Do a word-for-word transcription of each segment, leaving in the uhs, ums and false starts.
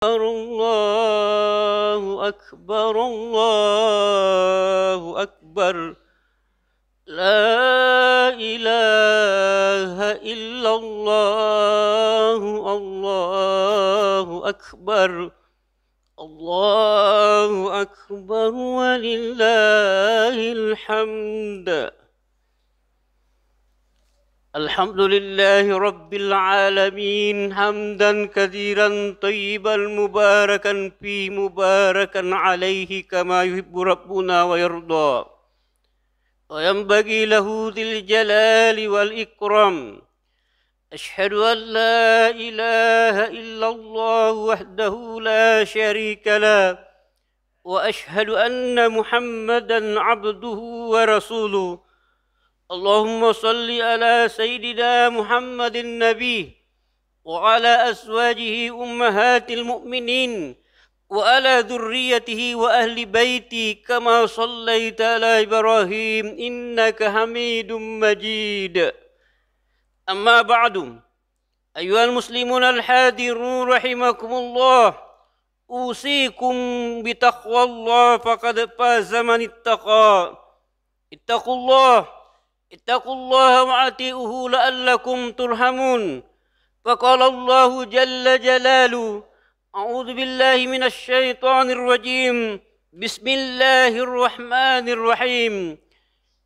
الله أكبر، الله أكبر. لا إله إلا الله، الله أكبر. الله أكبر ولله الحمد. الحمد لله رب العالمين، حمدا كثيرا طيبا مباركا فيه مباركا عليه كما يحب ربنا ويرضى. وينبغي له ذي الجلال والإكرام. أشهد أن لا إله إلا الله وحده لا شريك له، وأشهد أن محمدا عبده ورسوله. اللهم صل على سيدنا محمد النبي وعلى أزواجه أمهات المؤمنين وعلى ذريته وأهل بيته كما صليت على إبراهيم إنك حميد مجيد. أما بعد، أيها المسلمون الحاضرون رحمكم الله، أوصيكم بتقوى الله فقد فاز من اتقى. اتقوا الله، اتقوا الله وأطيعوه لعلكم ترحمون. فقال الله جل جلاله: أعوذ بالله من الشيطان الرجيم. بسم الله الرحمن الرحيم.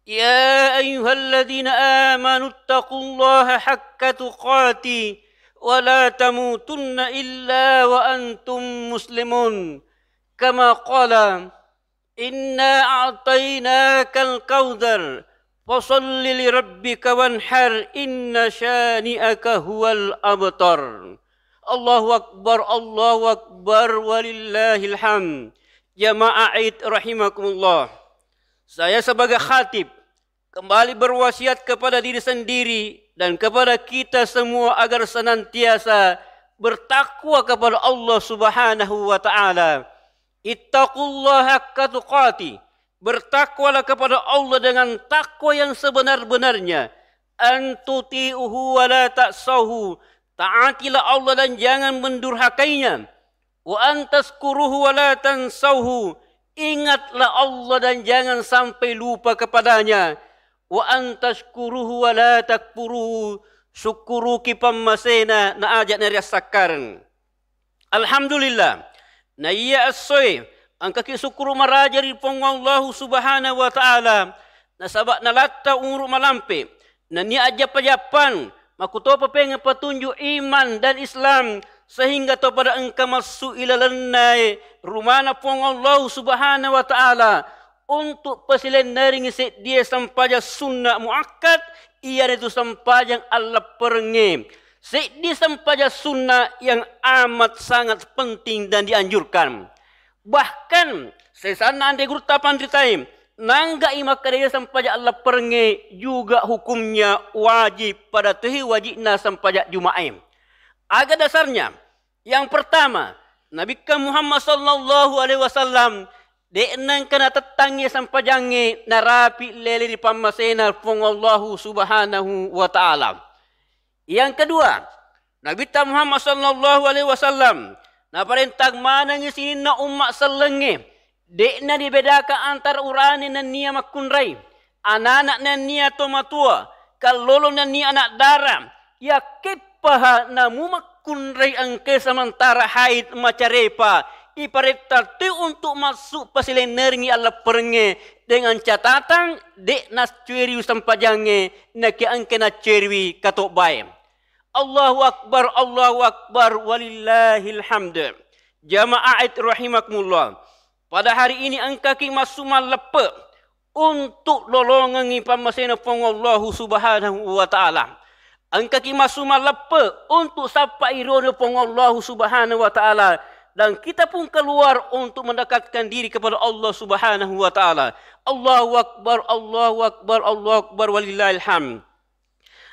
يا أيها الذين آمنوا اتقوا الله حق تقاته ولا تموتن إلا وأنتم مسلمون. كما قال: إنا أعطيناك الكوثر فصل لربك وانحر إن شانئك هو الأبتر. الله أكبر، الله أكبر ولله الحمد. Jamaah Id rahimakumullah. Saya sebagai khatib kembali berwasiat kepada diri sendiri dan kepada kita semua agar senantiasa bertakwa kepada Allah Subhanahu wa Ta'ala. Ittaqullaha haqqa tuqatih. Bertakwalah kepada Allah dengan takwa yang sebenar-benarnya. An tuti'uhu wa la ta'sauhu. Taatilah Allah dan jangan mendurhakainya. Wa an tazkuruhu wa la tansauhu. Ingatlah Allah dan jangan sampai lupa kepadanya. Wa an tazkuruhu wa la takfuruhu. Syukuruki pammasena na aja nariassakkareng. Alhamdulillah, naiya essoe engkaki sukkuru maraja ri Puang Allahu Subhanahu wa Ta'ala, nasaba nalatta umuru malampe, nennia ajjappa-jappang, makkutopa pengeng patunju iman dan Islam, sehingga to pada engka massu ilalennae rumana Puang Allahu Subhanahu wa Ta'ala, untuk pasilennerengngi seddie sempajang sunna muakkad, iyanaritu sempajang allepperengnge. Seddi sempajang sunna yang amat sangat penting dan dianjurkan. Bahkan, sesanna anre gurutta panritae, nanggai makkedai sempajang allepperengnge juga hukumnya wajib pada tohe wajibna sempajang Juma'e. Aga dasarnya? Yang pertama, Nabitta Muhammad sallallahu alaihi wasallam de'na engka natettangngi sempajangnge narapi lele ri pammasena Puang Allahu Subhanahu wa Ta'ala. Yang kedua, Nabitta Muhammad sallallahu alaihi wasallam naparentang manengngi sininna umma sellengnge, de'na dibedakang antara urane nennia makkunrai, anana nennia tomatua, kallolo nennia anak dara, yakkeppaha namu makkunrai engke sementara haid macarepa, iparetta toi untuk massu pasilennerengngi allepperengnge dengan catatan de' naccueriwi sempajangnge, nakia engke naccueriwi katobbae. Allahu Akbar, Allahu Akbar, walillahil hamd. Jamaah Id rahimakumullah. Pada hari ini engkaki massu malleppe untuk lolongengngi pammasena Puang Allahu Subhanahu wa Ta'ala. Engkaki massu malleppe untuk sappai riolo Puang Allahu Subhanahu wa Ta'ala. Dan kita pun keluar untuk mendekatkan diri kepada Allah Subhanahu wa Ta'ala. Allahu Akbar, Allahu Akbar, Allahu Akbar, walillahil hamd.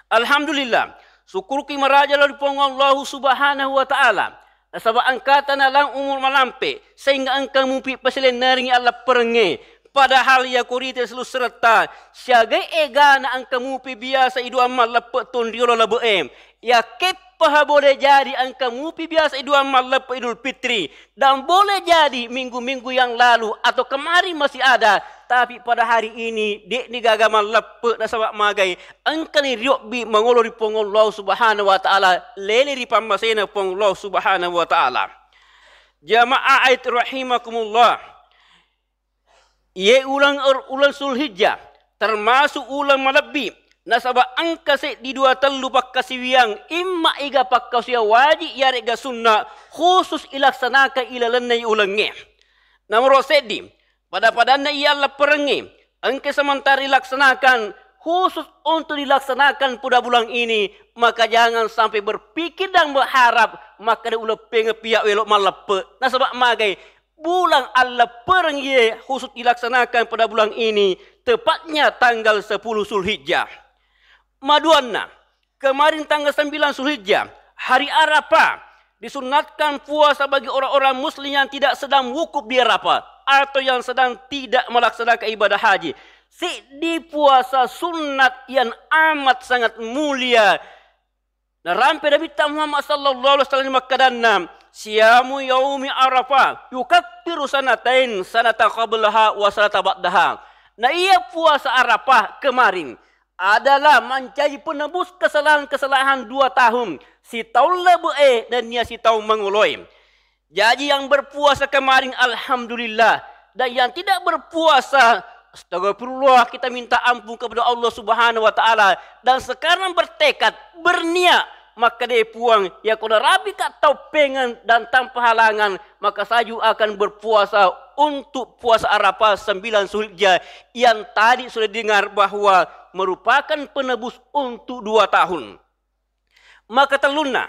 Alhamdulillah, sukkuruki maraja lao ri Puang Allahu Subhanahu wa Ta'ala, nasaba engkata nalang umur malampe, sehingga engka mupi pasilennerengngi allepperengnge. Padahal iyako rite selusseretta, siagai egana engka mupi biasa iduang malleppe tonriolo labe'e. Yakkep- Paha boleh jadi engka mupi biasa iduang malleppe Idul Fitri, dan boleh jadi minggu-minggu yang lalu atau kemarin masih ada, tapi pada hari ini de'ni gaga malleppe nasaba magai engkani riobbi mangolo ri Puang Allah Subhanahu wa Ta'ala, lele ri pammasena Puang Allah Subhanahu wa Ta'ala. Jamaah ait rahimakumullah. Iye uleng, uleng Zulhijjah termasuk uleng malebbi, nasaba engka seddi dua tellu pakkasiwiang, imma iga pakkasiwiang wajib iyare'ga sunna khusus ilaksanakan ilalenna iye ulengnge. Nomoro seddi, pada-padanna iya allepperengnge engka sementara ilaksanakan khusus untuk dilaksanakan pada bulan ini, maka jangan sampai berpikir dan berharap makkeda uleppengeng pia welo malleppe. Nasaba magai bulan alleppereng iye khusus dilaksanakan pada bulan ini, tepatnya tanggal sepuluh Zulhijjah. Maduanna, kemarin tanggal sembilan Zulhijjah, hari Arafah, disunatkan puasa bagi orang-orang muslim yang tidak sedang wukuf di Arafah atau yang sedang tidak melaksanakan ibadah haji. Seddi puasa sunnat yang amat sangat mulia. Narampe Nabitta Muhammad sallallahu alaihi wasallam makkadanna, "Siyamu yaumi Arafah yukaffiru sanatain, sanata qablaha wa sanata ba'daha." Na iya puasa Arafah kemarin adalah mancaji penebus kesalahan-kesalahan dua tahun, sitaung lebe'e nennia sitaung mangoloe. Jaji yang berpuasa kemarin, alhamdulillah. Dan yang tidak berpuasa, astagfirullah, kita minta ampun kepada Allah Subhanahu wa Ta'ala. Dan sekarang bertekad, berniat, makkeda Puang, ya, ko narapika tauppengeng dan tanpa halangan, maka saya juga akan berpuasa untuk puasa Arafah sembilan Zulhijjah yang tadi sudah dengar bahwa merupakan penebus untuk dua tahun. Maka tellunna,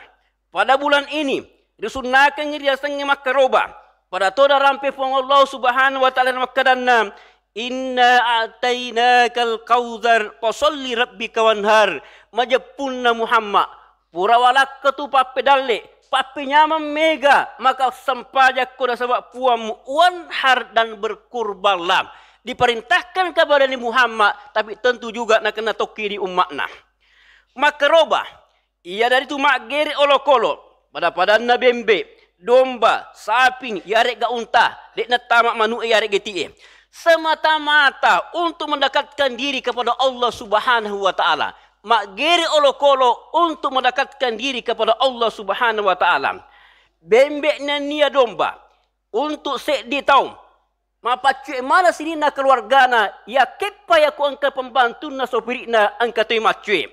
pada bulan ini risunnakengngi riasengnge makkaroba. Pada toda rampe Puang Allah Subhanahu wa Ta'ala makkadanna, "Inna a'tainakal kautsar, fasalli rabbika wanhar." Majeppunna Muhammad, pura walakka tu pappedalle, pappenyameng mega, maka sempajakko nasaba Puangmu, wanhar, dan berkurbanlah. Diperintahkan kepada Nabi Muhammad, tapi tentu juga nakena tokki di umma'na. Makkaroba, iyanaritu maggere olokolo, pada-padanna bembe, domba, saping, iyare'ga unta, de'na tama manu'e iyare'ga ti'e. Semata-mata untuk mendekatkan diri kepada Allah Subhanahu wa Ta'ala. Maggere olokolo untuk mendekatkan diri kepada Allah Subhanahu wa Ta'ala. Bembe nennia domba untuk seddi taung. Mapaccue maneng sininna keluargana, yakkeppa yako engka pembantunna, sopiri'na, engka toi maccue.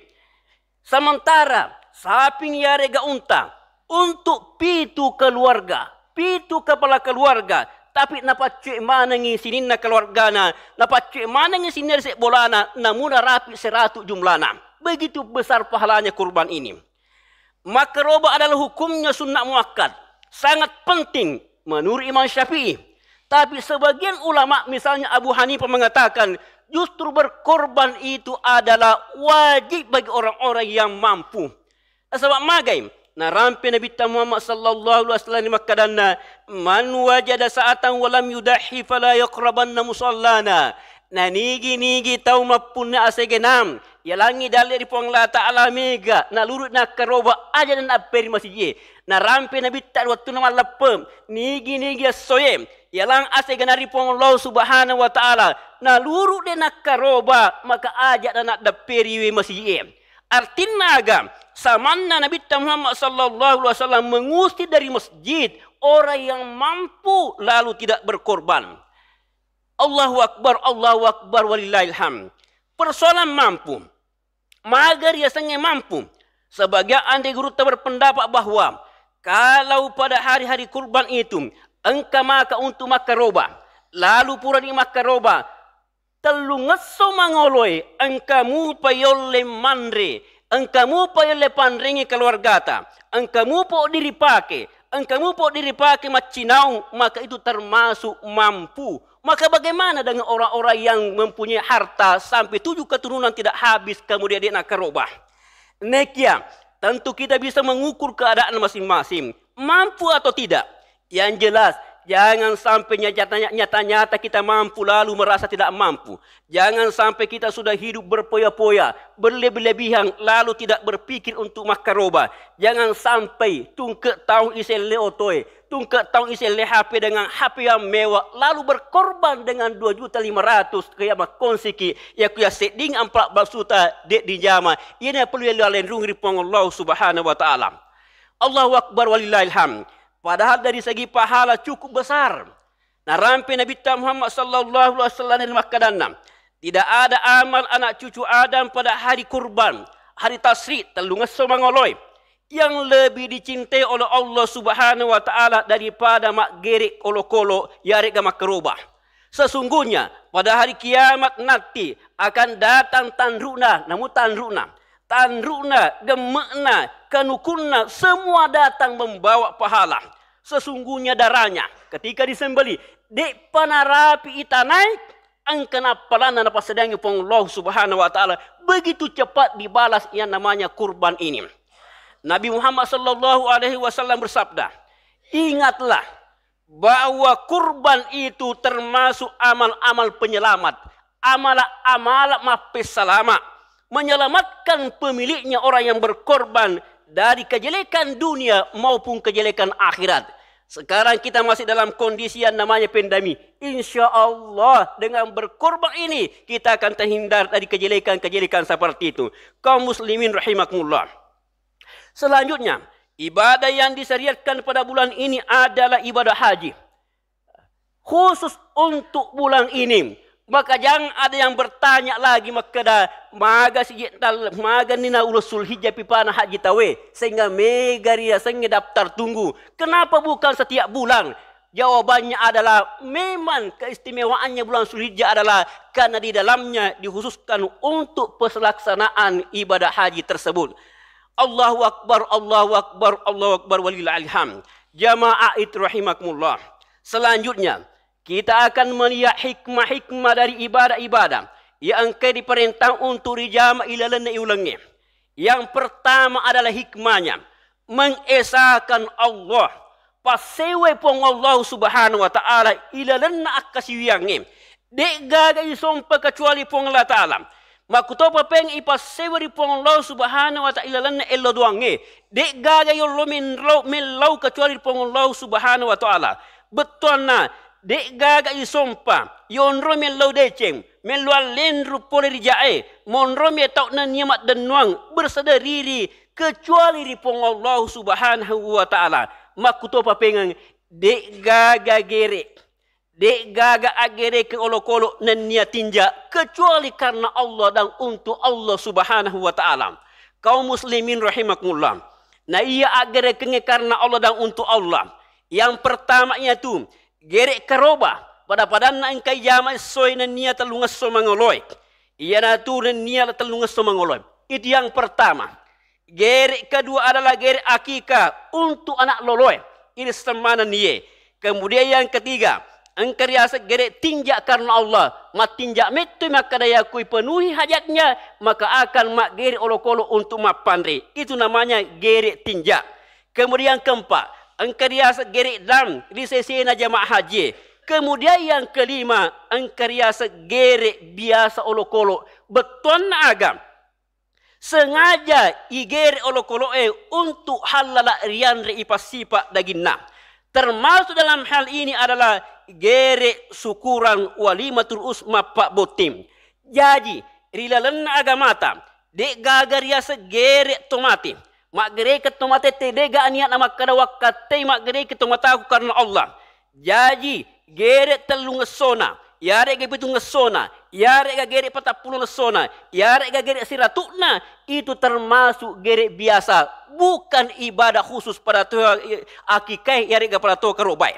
Sementara saping iyare'ga unta untuk pitu keluarga, pitu kepala keluarga, tapi napaccue manengngi sininna keluargana, napaccue manengngi sininna ri sebbolana, namuna rapi seratu jumlana. Begitu besar pahalanya kurban ini. Makkaroba adalah hukumnya sunnah muakkad, sangat penting menurut Imam Syafi'i. Tapi sebagian ulama, misalnya Abu Hanifah, mengatakan justru berkorban itu adalah wajib bagi orang-orang yang mampu. Nasaba magai? Narampe Nabitta Muhammad sallallahu alaihi wasallam makkadanna, "Man wajada sa'atan wa lam yudahhi fala yaqrabanna musallana." Nanigi-nigi tau mappunna asegenam, yalangngi dalle ri Puang Allah Ta'ala mega, naluru nakkaroba, aja' na napperi masijie. Narampe Nabitta ri wettunna malleppe, nigi-nigi essoe, yalang asegenam ri Puang Allah Subhanahu wa Ta'ala, naluru de nakkaroba, maka aja' na naddapperiwe masijie. Artinna aga? Samanna Nabitta Muhammad sallallahu alaihi wasallam mengusir dari masjid orang yang mampu lalu tidak berkorban. Allahu Akbar, Allahu Akbar, walillahil hamd. Persoalan mampu. Maga riasengnge mampu? Sebagian anre gurutta berpendapat bahwa kalau pada hari-hari kurban itu engka maka untuk makkaroba, lalu purani makkaroba, tellungesso mangoloe engka mupa yolle manre, engka mupa yolle panrengi keluargata, engka mupa oddiri pake, engka mupa oddiri pake maccinaung, maka itu termasuk mampu. Maka bagaimana dengan orang-orang yang mempunyai harta sampai tujuh keturunan tidak habis, kemudian de' nakkaroba? Nekia, tentu kita bisa mengukur keadaan masing-masing, mampu atau tidak. Yang jelas, Jangan sampai nyata-, nyata-nyata kita mampu lalu merasa tidak mampu. Jangan sampai kita sudah hidup berpoya-poya, berlebih-lebihan, lalu tidak berpikir untuk makkaroba. Jangan sampai tungke taung iselle otoe, tungke taung iselle H P dengan H P yang mewah, lalu berkorban dengan dua juta lima ratus ke yang makkonsiki, ya kuya sedding empat belas juta de dijama. Ini perlu yang lain rung ri Puang Allah Subhanahu wa Ta'ala. Allahu Akbar walillahil hamd. Padahal dari segi pahala cukup besar. Narampe Nabitta Muhammad sallallahu alaihi wasallam dari makkadanna, tidak ada amal anak cucu Adam pada hari kurban, hari tasri, tellungesso mangoloi, yang lebih dicintai oleh Allah Subhanahu wa Ta'ala daripada maggere olokolo yarega makkaroba. Sesungguhnya pada hari kiamat nanti akan datang tanruna, namu tanruna, tanruna, gemme'na, kanukunna, semua datang membawa pahala. Sesungguhnya darahnya ketika disembelih, de'pa narapi itanae, engka nappalanna napasadiangi Puang Allah Subhanahu wa Ta'ala. Begitu cepat dibalas yang namanya kurban ini. Nabi Muhammad sallallahu alaihi wasallam bersabda, "Ingatlah bahwa kurban itu termasuk amal-amal penyelamat, amal-amal mappessalama, menyelamatkan pemiliknya orang yang berkorban dari kejelekan dunia maupun kejelekan akhirat." Sekarang kita masih dalam kondisi yang namanya pandemi. Insya Allah dengan berkorban ini kita akan terhindar dari kejelekan-kejelekan seperti itu. Kaum muslimin rahimakumullah. Selanjutnya, ibadah yang disyariatkan pada bulan ini adalah ibadah haji. Khusus untuk bulan ini, maka jangan ada yang bertanya lagi makkeda, "Maga siji dal-, maga ni na uleng Zulhijjah pipana haji tawe, sehingga mega riasengnge daftar tunggu. Kenapa bukan setiap bulan?" Jawabannya adalah, memang keistimewaannya bulan Zulhijjah adalah karena di dalamnya dikhususkan untuk pelaksanaan ibadah haji tersebut. Allahu Akbar, Allahu Akbar, Allahu Akbar, walillahil hamd. Jamaah itu rahimakumullah. Selanjutnya, kita akan melihat hikmah-hikmah dari ibadah-ibadah yang engka diperintah untuk rijama ilalenna iulengnge. Yang pertama adalah hikmahnya, mengesahkan Allah. Passewai Puang Allah Subhanahu wa Ta'ala ilalenna akkasiwiangnge. De'gaga isompa kecuali Puang Allah Ta'ala. Makkutopa peng ipassewa ri Puang Allah Subhanahu wa Ta'ala ilalenna ello doangnge. De'gaga yollo menro-, mellau kecuali ri Puang Allah Subhanahu wa Ta'ala. Bettuanna, de'gaga isompa, yonro mellau deceng, mellau allenru pole ri jae, monro metau nennia maddennuang, bersedia riri, kecuali ri Puang Allah Subhanahu wa Ta'ala. Makkutopa pengeng, de'gaga gere. De'gaga aggerekeng olokolo nennia tinja kecuali karena Allah dan untuk Allah Subhanahu wa Ta'ala. Kaum muslimin rahimakumullah. Na iya aggerekengnge karena Allah dan untuk Allah. Yang pertama iatu gere karoba, pada-padanna engkai jama essoe nennia tellungesso mangoloe. Iyanatu nennia tellungesso mangoloe. Itu yang pertama. Gere kedua adalah gere akika untuk anak loloe. Ini semana nie. Kemudian yang ketiga, engka riaseng gere tinja karena Allah. Mattinja metto makkada yakui penuhi hajatnya, maka akan maggere olokolo untuk mappanre. Itu namanya gere tinja. Kemudian keempat, engka riaseng gere dam ri sesena jamaah haji. Kemudian yang kelima, engka riaseng gere biasa olokolo. Bettuanna aga? Sengaja igere olokolo'e untuk hallala rianre ipassipa daginna. Termasuk dalam hal ini adalah gere syukuran walimatul us mappabbotting. Jaji, ri lalenna agamata, de'gaga riaseng gere tomate. Maggerekeng tomate te de'ga niatna makkada wakkattei maggerekeng tomataku karena Allah. Jaji, gere tellungessona, yare'ga pitungessona, yare'ga gere patappulongessona, yare'ga gere siratu'na, itu termasuk gere biasa, bukan ibadah khusus pada to akikae, yare'ga pada to karobae.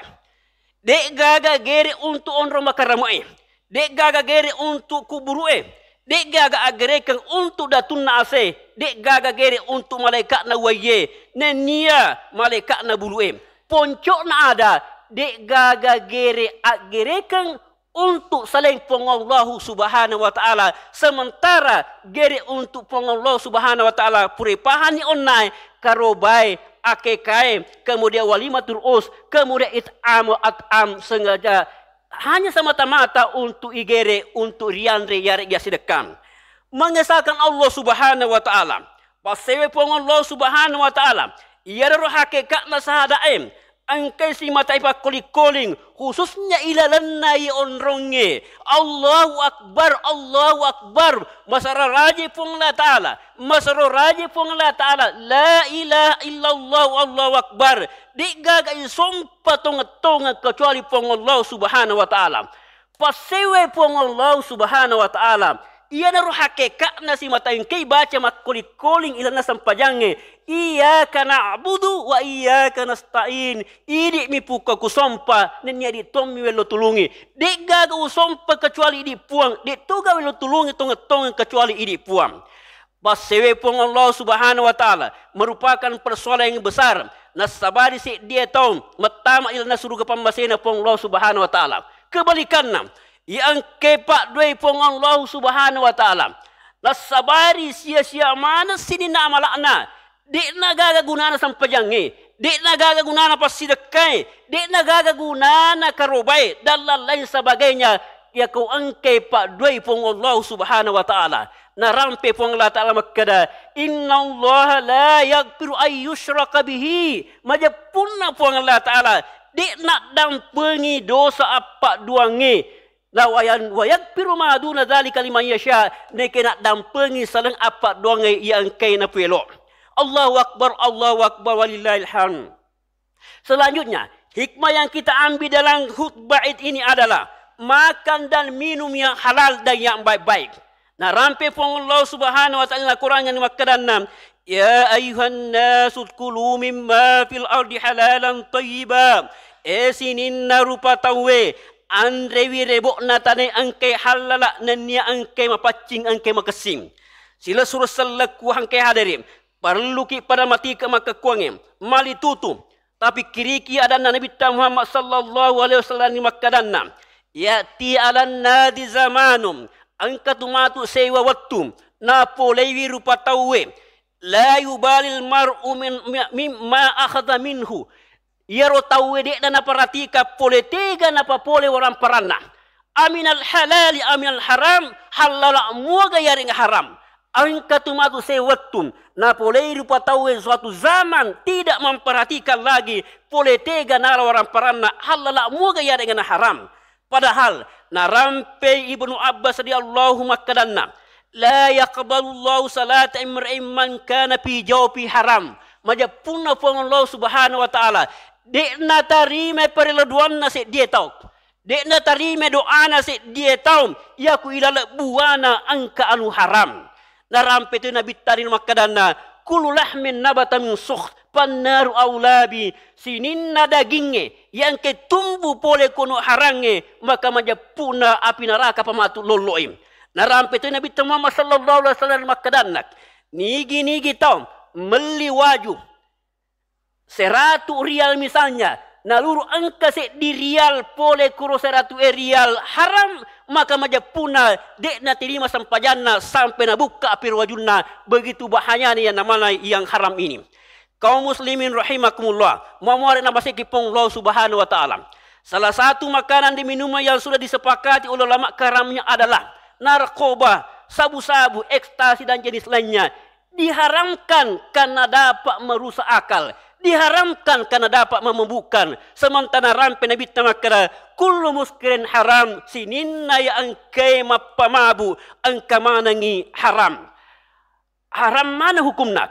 De'gaga gere untuk onrong makaramoe, de'gaga gere untuk kuburu'e, de'gaga aggerekeng untuk datunna ase, de'gaga gere untuk malaeka'na uwaiye, nennia malaeka'na bulu'e. Ponco'na ada, de'gaga gere aggerekeng untuk selain Puang Allahu Subhanahu wa Ta'ala, sementara gere untuk Puang Allahu Subhanahu wa Ta'ala pura ipahanni onnae, karobae, akekae, kemudian walimatur us, kemudian it'amu at'am, sengaja hanya semata-mata untuk igere, untuk rianre, yaregga sidekkang. Mengesahkan Allah Subhanahu wa Ta'ala. Passewe Puang Allah Subhanahu wa Ta'ala. Iyaro hakekatna sahadae, engkai simata ipakkoli-koling, khususnya ilalenna i onrongnge. Allahu Akbar, Allahu Akbar. Masara raje Puang Allah Ta'ala. Masaro raje Puang Allah Ta'ala. La ilaha illallah, Allahu Akbar. De'gaga isompa tongeng-tongeng kecuali Puang Allah Subhanahu wa Ta'ala. Passewe Puang Allah Subhanahu wa Ta'ala. Iyanaro hakekatna simata engkai baca makkoli-koling ilalenna sempajangnge. Iyyaka na'budu wa iyyaka nasta'in. Idi'mi pukka kusompa, nennia idi tommi wello tulungi. De'gaga usompa kecuali idi Puang, de'toga wello tulungi tongeng-tongeng kecuali idi Puang. Passewe Puang Allah Subhanahu wa Ta'ala merupakan persoalan yang besar. Nassabari seddie tau mettama ilalenna suruga pammasena Puang Allah Subhanahu wa Ta'ala. Kebalikanna, iya engke padduai Puang Allah Subhanahu wa Ta'ala, nassabari sia-sia maneng sininna amala'na, de'na gaga gunana sempajangnge, de'na gaga gunana passidekkae, de'na gaga gunana karobae, dan lain-lain sebagainya. Yako engke padduai Puang Allah Subhanahu wa Ta'ala. Narampe Puang Allah Ta'ala makkeda, "Innallaha la yaghfiru an yushraka bihi." Majeppunna Puang Allah Ta'ala, de' naddampengi dosa appadduangnge. Na wayan-, wa yaghfiru ma duna dzalika liman yasha, neke naddampengi saleng appadduangnge iya engkae napuelo. Allahu Akbar, Allahu Akbar, walillahil hamd. Selanjutnya, hikmah yang kita ambil dalam khutbah Id ini adalah makan dan minum yang halal dan yang baik-baik. Narampe Puang Allah Subhanahu wa Ta'ala Al-Quran yang makkadanna, "Ya ayyuhan nasu kulu mimma fil ardi halalan thayyiba." E sininna rupa tauwe, anrewi rebo'na tane engke hallala nennia engke mapaccing, engke makessing. Silessureng sellekku engke hadere, parelluki pada matike makkekkuangnge, mali tutu. Tapikkiriki adanna Nabitta Muhammad sallallahu alaihi wasallam ni makkadanna, "Ya'ti alan nadi zamanum," engka tu matu sewa wettu, napoleiwi rupa tauwe, "la yubalil mar'u min, mi-, mimma akhadha minhu." Iyaro tauwe de'na naparatika pole tega napapole waramparanna. Aminal halali, aminal haram, hallala muaga yarenga haram. Engka tu matu sewettu, napolei rupa tauwe suatu zaman tidak memperhatikan lagi pole tega nala waramparanna, hallala muaga yarenga na haram. Padahal narampei Ibnu Abbas radhiyallahu makkadanna, "La yaqbalullahu salata imri'in man kana fi jawfi haram." Majeppunna Puang Allah Subhanahu wa Ta'ala, de'na tarima parello doanna seddie tau. De'na tarima doana seddie tau, iyaku ilaleng buana engka anu haram. Narampe tu Nabitta ri makkadanna, "Kullu lahmin nabata min sukht, fannaru aula bi." Sininna dagingnge, iya engke tumbu pole kono harangnge, maka majeppu'na api naraka pamatu lollo'i. Narampe tu Nabitta Muhammad sallallahu alaihi wasallam makkadanna, "Nigi-nigi tau melli waju seratu rial misalnya, naluru engka seddi rial pole kuro seratu e rial haram, maka majeppu'na de'na terima sempajanna sampai nabukka api ro wajunna." Begitu bahayana yang namanya yang haram ini. Kaum muslimin rahimakumullah, mamuare namaseki Puang Allah Subhanahu wa Ta'ala. Salah satu makanan dan minuman yang sudah disepakati oleh ulama karamnya adalah narkoba, sabu-sabu, ekstasi, dan jenis lainnya. Diharamkan karena dapat merusak akal, diharamkan karena dapat memabukkan. Sementara rampe Nabitta makkeda, "Kullu muskirin haram," sininna ya engkae mappamabu, engka manengi haram. Haram mana hukumna?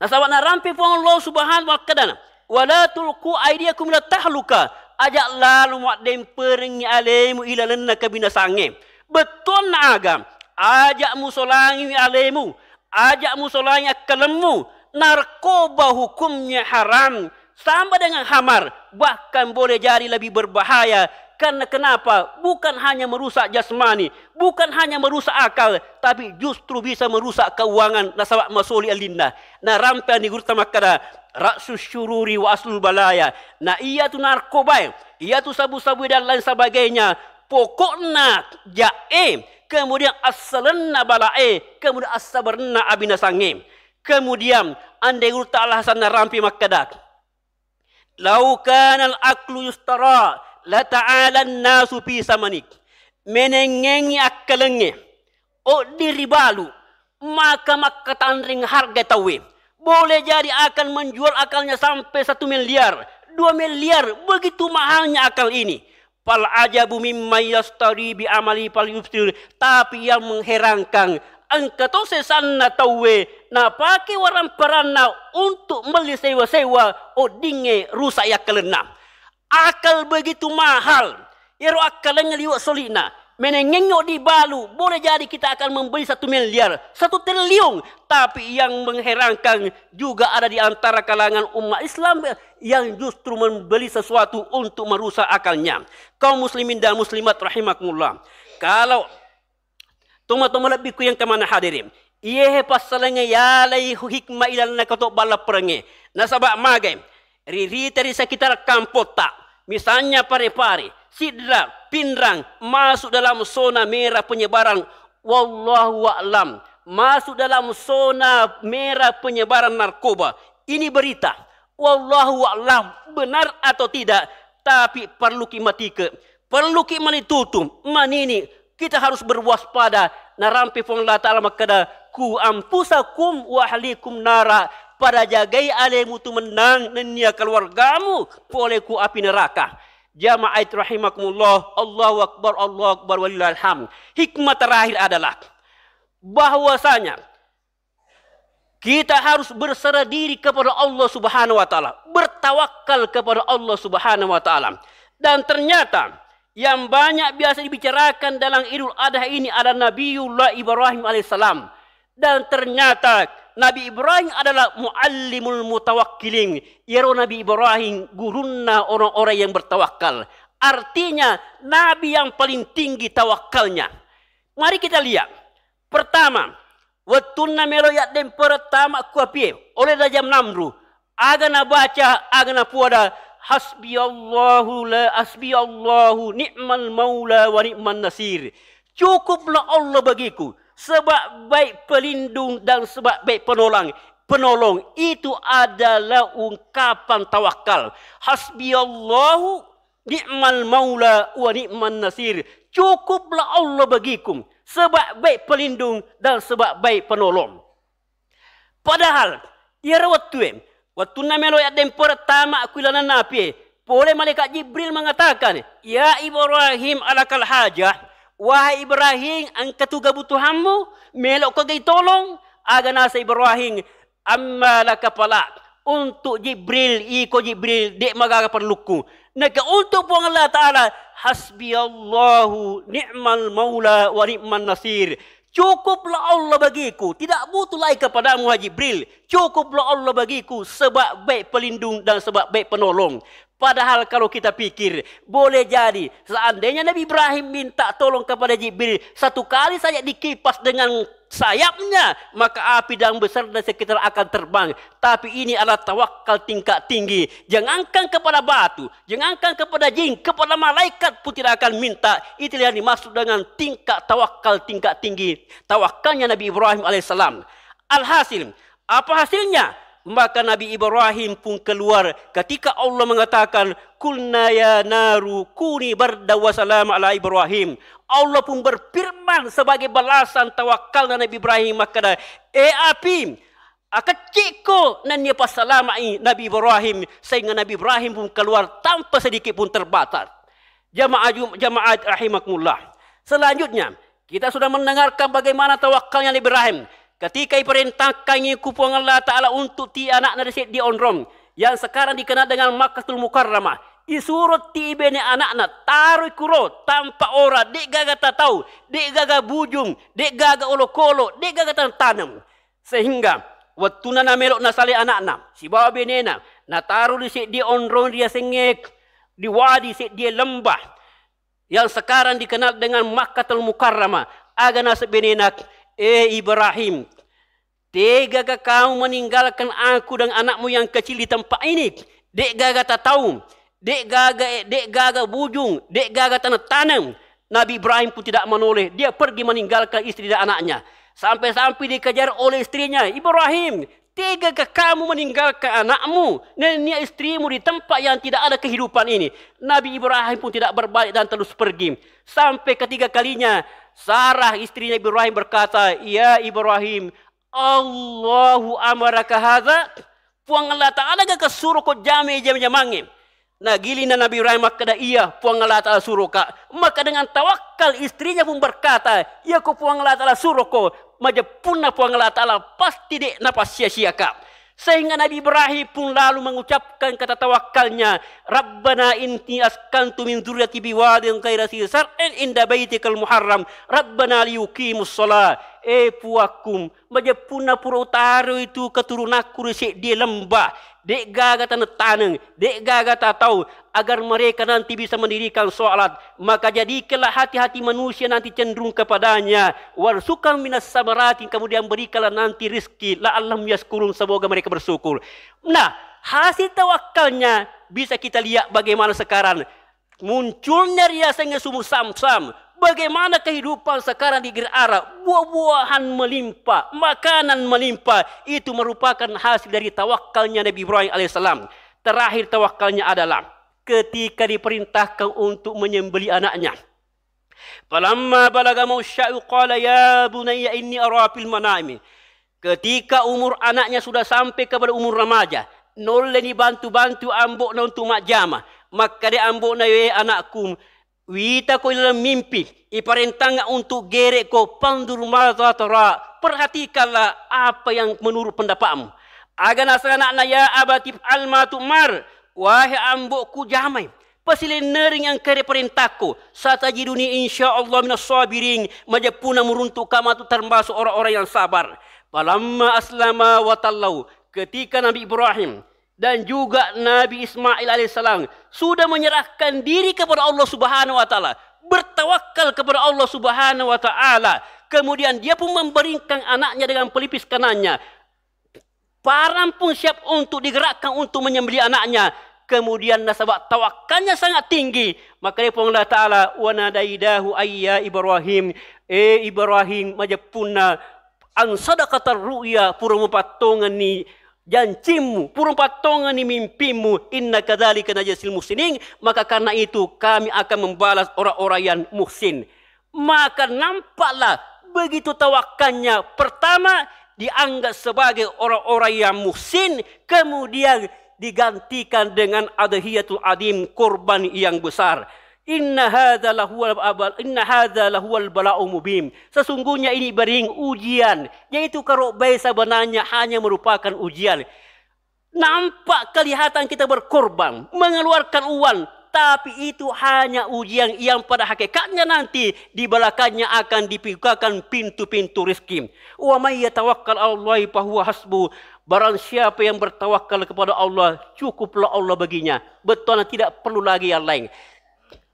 Nasaba narampe Puang Allah Subhanahu wa Ta'ala, "Wala tulqu aidiakum ila tahluka." Aja lalo muaddemperengngi alemu ilalenna kebinasangnge. Bettuanna aga? Aja musolangiwi alemu, aja musolangi akkalemmu. Narkoba hukumnya haram, sama dengan khamar, bahkan boleh jadi lebih berbahaya. Karena kenapa? Bukan hanya merusak jasmani, bukan hanya merusak akal, tapi justru bisa merusak keuangan nasaba masoli ellinna. Narampe ni gurutta makkeda, "Ra'sus syururi wa aslul balaya." Na iyatu narkobae, iyatu sabu-sabu dan lain sebagainya, pokokna jae, kemudian assalenna balae, kemudian assabarenna abinasangnge. Kemudian, andai gurutta Al-Hasan narampi makkeda, "Lau kanal aklu yustara, la ta'alan nasu fi samanik." Menengngengi akkalengnge, odding ribalu, maka makkatanreng harga tauwe. Boleh jadi akan menjual akalnya sampai satu miliar, dua miliar, begitu mahalnya akal ini. "Fal ajabu mimman yastari bi amali fal yubsir." Tapi yang mengherankan, engka to sesanna tauwe napake waramparanna untuk melli sewa-sewa oddingnge rusak yakkalenna. Akal begitu mahal, iyaro akkalengnge liwe' soli'na. Menengngengngi dibalu, boleh jadi kita akan membeli satu miliar, satu triliun. Tapi yang mengherankan, juga ada di antara kalangan umat Islam yang justru membeli sesuatu untuk merusak akalnya. Kaum muslimin dan muslimat rahimakumullah. Kalau tomatoa malebbiku yang kemana hadirin, iyehe passalengnge yalai hikmah ilalenna katobbalang perengnge. Nasaba magai, ririta ri sekitar kampotta, misalnya Pare-Pare, Sidrap, Pinrang, masuk dalam zona merah penyebaran, wallahu a'lam, masuk dalam zona merah penyebaran narkoba. Ini berita, wallahu a'lam, benar atau tidak, tapi perlu ki matike, perlu ki malitutu, manini, kita harus berwaspada. Narampe Puang Allah Ta'ala makkeda, "Ku anfusakum wa ahlikum nara," pada jagai alemu tu mennang nennia keluargamu pole ku api neraka. Jamaah rahimakumullah, Allahu Akbar, Allahu Akbar, walillahil hamd. Hikmah terakhir adalah bahwasanya kita harus berserah diri kepada Allah Subhanahu wa Ta'ala, bertawakal kepada Allah Subhanahu wa Ta'ala. Dan ternyata yang banyak biasa dibicarakan dalam Idul Adha ini adalah Nabiullah Ibrahim alaihissalam. Dan ternyata Nabi Ibrahim adalah muallimul mutawakkilin. Iyaro Nabi Ibrahim gurunna orang-orang yang bertawakal. Artinya, Nabi yang paling tinggi tawakkalnya. Mari kita lihat. Pertama, wettunna melo yaddempereng tama ku apie, oleh Raja Namrud, aga nabaca, aga napuada, "Hasbiyallahu la, hasbiyallahu ni'mal maula wa ni'man nasir." Cukuplah Allah bagiku, sebaik-baik pelindung dan sebaik-baik penolong. Penolong itu adalah ungkapan tawakal. "Hasbiyallahu ni'mal maula wa ni'man nasir." Cukuplah Allah bagiku, sebaik-baik pelindung dan sebaik-baik penolong. Padahal, iyaro wettue, wettunna melo yaddempereng tama ku ilalenna apie, pole malaikat Jibril mengatakan, "Ya Ibrahim, alakal hajah, wahai Ibrahim, engka tu kebutuhanmu, melokko gai tolong?" Aga nasa Ibrahim, "Amma laka fala." Untuk Jibril, iko Jibril, de' magaga perlukku. Naka untuk Puang Allah Ta'ala, "Hasbiyallahu ni'mal maula wa ni'man nasir." Cukuplah Allah bagiku, tidak butuh lagi kepadamu, hai Jibril. Cukuplah Allah bagiku sebaik-baik pelindung dan sebaik-baik penolong. Padahal kalau kita pikir, boleh jadi seandainya Nabi Ibrahim minta tolong kepada Jibril, satu kali saja dikipas dengan sayapnya, maka api dan beserta sekitar akan terbang. Tapi ini adalah tawakal tingkat tinggi. Jangankan kepada batu, jangankan kepada jin, kepada malaikat pun tidak akan minta. Itulah yang dimaksud dengan tingkat tawakal tingkat tinggi. Tawakalnya Nabi Ibrahim alaihissalam. Alhasil, apa hasilnya? Maka Nabi Ibrahim pun keluar ketika Allah mengatakan, "Qulna ya naru kuni bardan wa salama ala Ibrahim." Allah pun berfirman sebagai balasan tawakalna Nabi Ibrahim, makkeda, "Eh api, akeccikko nennia passalama'i Nabi Ibrahim," sehingga Nabi Ibrahim pun keluar tanpa sedikit pun terbatas. Jamaah Jum-, jamaah rahimakumullah. Selanjutnya, kita sudah mendengarkan bagaimana tawakalnya Nabi Ibrahim ketika diperintahkannya ku Puang Allah Ta'ala untuk ti anakna di seddi onrong yang sekarang dikenal dengan Makkahul Mukarramah. Isuro ti bene anakna, taroi kuro tanpa ora, de' gaga tatau, de' gaga bujung, de' gaga olokolo, de' gaga taneng-taneng. Sehingga wettunna namelo nasale anakna sibawa benena, nataro di seddi onrong riasengnge di wadi seddi lembah yang sekarang dikenal dengan Makkatul Mukarramah. Aga naseng benena, "Eh Ibrahim, tegaga kamu meninggalkan aku dan anakmu yang kecil di tempat ini? De' gaga tatau, de' gaga, de' gaga bujung, de' gaga taneng-taneng." Nabi Ibrahim pun tidak menoleh. Dia pergi meninggalkan istri dan anaknya. Sampai-sampai dikejar oleh istrinya, "Ibrahim, tegakah kamu meninggalkan anakmu, nennia istrimu di tempat yang tidak ada kehidupan ini?" Nabi Ibrahim pun tidak berbalik dan terus pergi. Sampai ketiga kalinya, Sarah istrinya Ibrahim berkata, "Ya Ibrahim, Allahu amaraka hadza?" Puang Allah Ta'ala ga kasuro ko jame jam-jamangnge? Nagilina Nabi Ibrahim makkeda, "Iya, Puang Allah Ta'ala suroka." Maka dengan tawakal istrinya pun berkata, "Iya ko Puang Allah Ta'ala suroko, majeppunna Puang Allah Ta'ala pasti de' napassia-siaka." Sehingga Nabi Ibrahim pun lalu mengucapkan kata tawakkalnya, "Rabbana inni askantu min dzurriyyati biwadin ghairi dzi zar'in inda baitikal muharram, Rabbana liyuqimus shalah." Eh Puakku, majeppunna pura utaroi tu keturunakku ri seddie lembah, de' gaga taneng-taneng, de' gaga tatau, agar mereka nanti bisa mendirikan sholat. Maka jadikanlah hati-hati manusia nanti cenderung kepadanya. Warzuqhum minas samarati, kemudian berikanlah nanti rizki, la'allahum yaskurun, semoga mereka bersyukur. Nah, hasil tawakkalnya bisa kita lihat bagaimana sekarang. Munculnya riasengnge Sumur Samsam. Bagaimana kehidupan sekarang di Negeri Arab? Buah-buahan melimpah, makanan melimpah. Itu merupakan hasil dari tawakkalnya Nabi Ibrahim alaihissalam. Terakhir tawakkalnya adalah ketika diperintahkan untuk menyembelih anaknya. Falamma balagha ma'asyyu qala ya bunayya inni ara fil manami. Ketika umur anaknya sudah sampai kepada umur remaja, nolleni bantu-bantu ambo'na untuk majjama. Makkeda ambo'na, "Ye anakku, witako dalam mimpi, iparentangna untuk gere'ko, fanzur madza tara, perhatikanlah apa yang menurut pendapatmu." Aga naseng anakna, "Ya abati if'al ma tu'mar, wahai ambo'ku, jamai. Pasilennereng engka riparentakku, satajiduni insyaallah minas sabirin, majeppunna muruntu'ka matu termasuk orang-orang yang sabar." Falamma aslama wa tallau, ketika Nabi Ibrahim dan juga Nabi Ismail alaihissalam sudah menyerahkan diri kepada Allah Subhanahu wa Ta'ala, bertawakal kepada Allah Subhanahu wa Ta'ala, kemudian dia pun membaringkan anaknya dengan pelipis kanannya. Parang pun siap untuk digerakkan untuk menyembelih anaknya. Kemudian nasaba tawakkalnya sangat tinggi, maka dia Puang Allah Ta'ala, "Wa nadainahu ayya Ibrahim." Eh Ibrahim, majeppunna, an sadaqatar ru'ya, pura mupattongenni jancimmu, pura mupattongenni mimpimmu, inna kadzalika najzil muhsinin, maka karena itu kami akan membalas orang-orang yang muhsin. Maka nampaklah begitu tawakkalnya, pertama dianggap sebagai orang-orang yang muhsin, kemudian digantikan dengan adhiyatul adim, korban yang besar. Inna hadza lahuwal abal, inna hadza lahuwal bala'u mubin. Sesungguhnya ini bering ujian, yaitu karobbai sebenarnya hanya merupakan ujian. Nampak kelihatan kita berkorban, mengeluarkan uang, tapi itu hanya ujian yang pada hakikatnya nanti di belakangnya akan dibukakan pintu-pintu rizki. Wa may yatawakkal 'alallahi fahuwa hasbuh. Barang siapa yang bertawakal kepada Allah, cukuplah Allah baginya. Betul, tidak perlu lagi yang lain.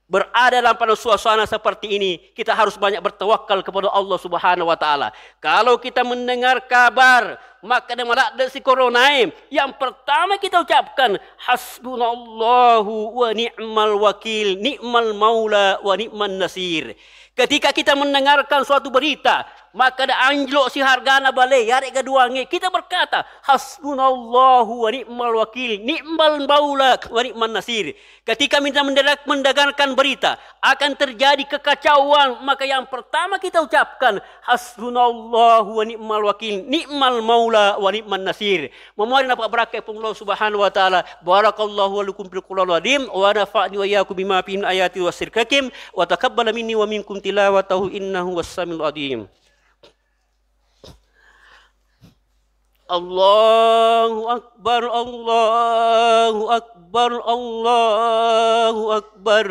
Berada dalam pada suasana seperti ini, kita harus banyak bertawakal kepada Allah Subhanahu wa Ta'ala. Kalau kita mendengar kabar, maka dia maladde si corona, eh, yang pertama kita ucapkan, "Hasbunallahu wa ni'mal wakil, ni'mal maula wa ni'man nasir." Ketika kita mendengarkan suatu berita, maka ada anjlok si hargana bale, yarega duange, kita berkata, "Hasbunallahu wa ni'mal wakil, ni'mal maula wa ni'man nasir." Ketika kita mendengar-, mendengarkan berita akan terjadi kekacauan, maka yang pertama kita ucapkan, "Hasbunallahu wa ni'mal wakil, ni'mal maula wa ni'man nasir." Memohon dapat berkat pun Allah Subhanahu wa Ta'ala. Barakallahu wa lakum fil Qur'anil Azim, wa nafa'ni wa iyyakum bima fihi min ayati wa sirkakim, wa taqabbala minni wa minkum tilawatahu innahu was samiul alim. Allahu Akbar, Allahu Akbar, Allahu Akbar.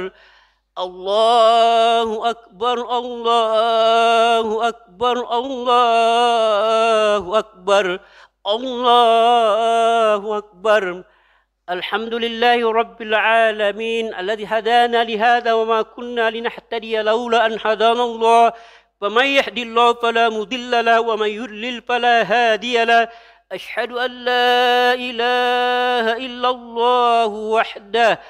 Allahu Akbar, Allahu Akbar, Allahu Akbar. Allahu Akbar. الحمد لله رب العالمين الذي هدانا لهذا وما كنا لنهتدي لولا أن هدانا الله، فمن يهد الله فلا مضل له ومن يضلل فلا هادي له. أشهد أن لا إله إلا الله وحده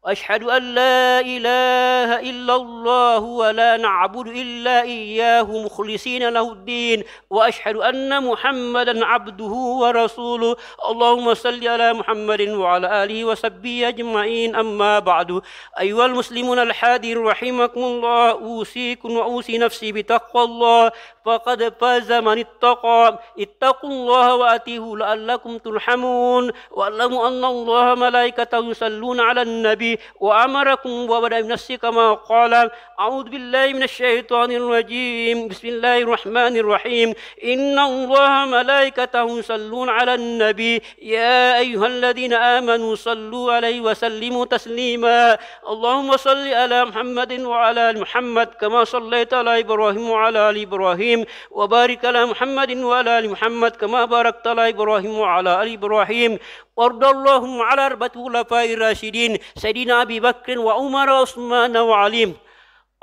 وأشهد أن لا إله إلا الله ولا نعبد إلا إياه مخلصين له الدين، وأشهد أن محمدا عبده ورسوله. اللهم صل على محمد وعلى آله وصحبه أجمعين. أما بعد، أيها المسلمون الحاضرون رحمكم الله، أوصيكم وأوصي نفسي بتقوى الله، فقد فاز من اتقى. اتقوا الله وأطيعوه لعلكم ترحمون. واعلموا أن الله ملائكته يصلون على النبي وأمركم وبدأ بنفسه كما قال: أعوذ بالله من الشيطان الرجيم. بسم الله الرحمن الرحيم. إن الله ملائكته يصلون على النبي، يا أيها الذين آمنوا صلوا عليه وسلموا تسليما. اللهم صل على محمد وعلى آل محمد كما صليت على إبراهيم وعلى آل إبراهيم، وبارك على محمد وعلى آل محمد كما باركت على إبراهيم وعلى آل إبراهيم. وارض اللهم على أربعة الخلفاء الراشدين، سيدنا أبي بكر وعمر وعثمان وعلي.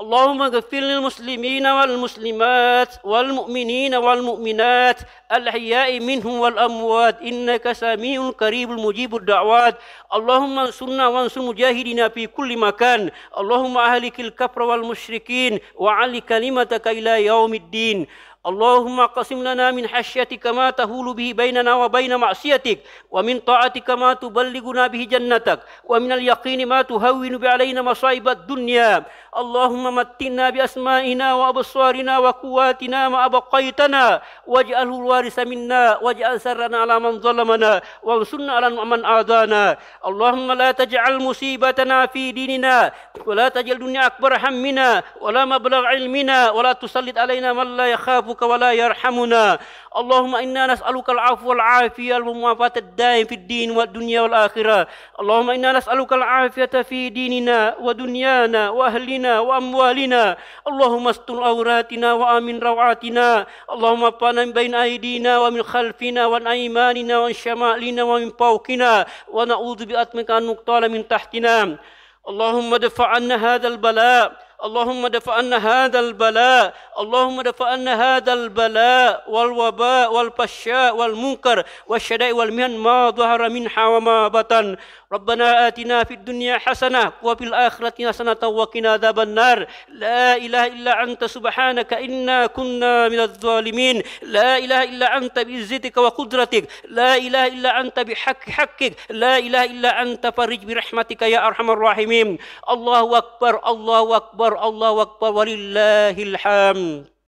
اللهم اغفر للمسلمين والمسلمات والمؤمنين والمؤمنات الأحياء منهم والأموات، إنك سميع قريب مجيب الدعوات. اللهم انصرنا وانصر مجاهدينا في كل مكان. اللهم أهلك الكفر والمشركين وأعل كلمتك إلى يوم الدين. اللهم اقسم لنا من خشيتك ما تحول به بيننا وبين معصيتك، ومن طاعتك ما تبلغنا به جنتك، ومن اليقين ما تهون به علينا مصائب الدنيا. اللهم متعنا بأسمائنا وأبصارنا وقواتنا ما أبقيتنا، واجعله الوارث منا، واجعل ثأرنا على من ظلمنا، وانصرنا على من عادانا. اللهم لا تجعل مصيبتنا في ديننا، ولا تجعل الدنيا أكبر همنا، ولا مبلغ علمنا، ولا تسلط علينا من لا يخافك ولا يرحمنا. اللهم إنا نسألك العفو والعافية والمعافاة الدائم في الدين والدنيا والآخرة. اللهم إنا نسألك العافية في ديننا ودنيانا وأهلنا وأموالنا. اللهم استر عوراتنا وآمن روعاتنا. اللهم احفظنا من بين أيدينا ومن خلفنا وعن أيماننا وعن شمائلنا ومن فوقنا، ونعوذ بعظمتك أن نغتال من تحتنا. اللهم ادفع عنا هذا البلاء. اللهم ادفع عنا هذا البلاء. اللهم ادفع عنا هذا البلاء والوباء والفحشاء والمنكر والشدائد والمحن ما ظهر منها وما بطن. ربنا آتنا في الدنيا حسنة وفي الآخرة حسنة وقنا عذاب النار. لا إله إلا أنت سبحانك إنا كنا من الظالمين. لا إله إلا أنت بعزتك وقدرتك. لا إله إلا أنت بحق حقك. لا إله إلا أنت فرج برحمتك يا أرحم الراحمين. الله أكبر، الله أكبر، الله أكبر، ولله الحمد.